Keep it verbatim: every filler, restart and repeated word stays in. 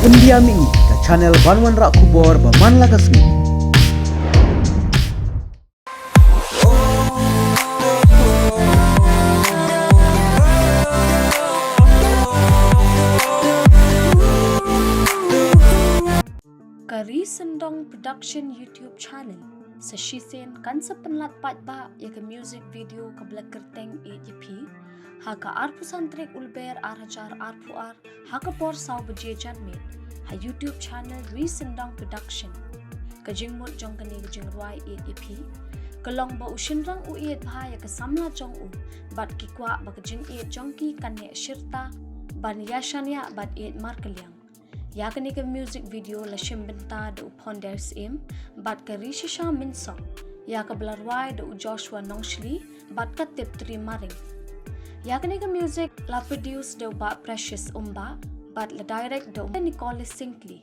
India Mih, ka channel ban wanrah khubor ba man la ka sngi. Ka Ri Syndong Production YouTube channel sa shisien kan sa pynlait paidbah ïa ka music video kaba la kyrteng Ïeit ïa phi ha ka arphew san tarik u Lber ar hajar arphew ar, ha ka por saw baje janmiet, ha YouTube channel Ri Syndong Production. Ka jingmut jong kane ka jingrwai Ïeit ïa phi ka long ba u shynrang u ïeit bha ïa ka samla jong u, bad ki kwah ba ka jingïeit jong ki kan neh shirta, ban ïa shaniah bad ïeit markylliang. Ïa kane ka music video la shim bynta da u Phonder Syiem bad ka Rishisha Mynsong, ïa kaba la rwai da u Joshua Nongshli bad ka Tiptree Maring. Ïa kane ka music la produce da u Bah Precious Umbah bad la direct da u Nicholas Syngkli.